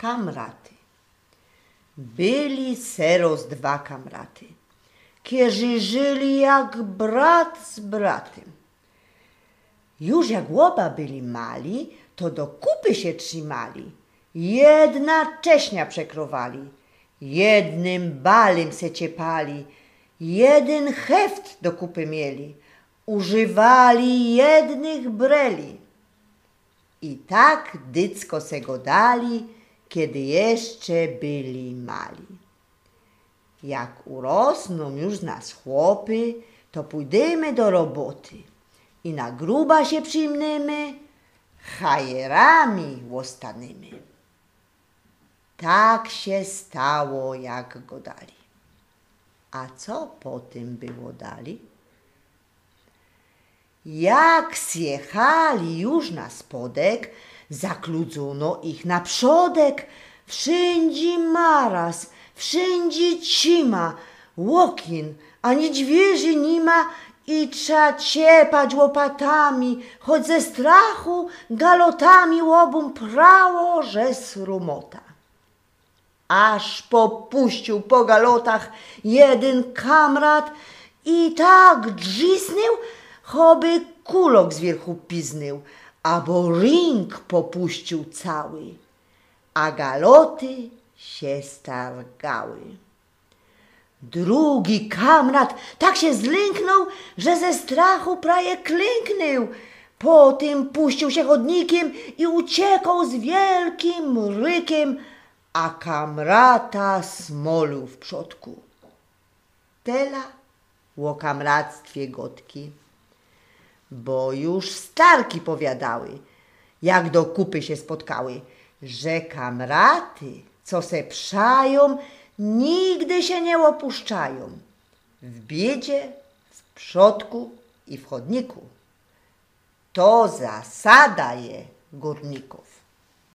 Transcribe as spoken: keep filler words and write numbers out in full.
Kamraty. Byli syrŏz dwa kamraty, kerzy żyli jak brat z bratym. Już jak ôba byli mali, to do kupy sie trzimali. Jedna cześnia przekrowali, jednym balym se ciepali, jedyn heft do kupy mieli, używali jednych breli. I tak dycko se godali, kiedy jeszcze byli mali. Jak urosnōm już z nas chłopy, to pōdymy do roboty i na gruba sie przijmnymy, hajerami ôstanymy. Tak sie stało, jak godali. A co potym było dali? Jak zjechali już na spodek, zakludzōno ich na przodek. Wszyndzie maraz, wszyndzie cima, ôkyn ani dźwiyrzy nima i trza ciepać łopatami, choć ze strachu galotami ôbōm prało, że srōmota. Aż popuściōł po galotach jedyn kamrat i tak drzisnył, choby kulok z wiyrchu piznył, abo rink popuściōł cały, a galoty sie stargały. Drugi kamrat tak sie zlynknōł, że ze strachu prawie klynknył. Potym puściōł sie chodnikym i uciekoł z wielkim rykym, a kamrata smoliōł w przodku. Tela ô kamractwie godki. Bo już starki powiadały, jak do kupy sie spotkały, że kamraty, co se przajōm, nigdy sie niy ôpuszczajōm. W biydzie, w przodku i w chodniku. To zasada je gōrnikōw.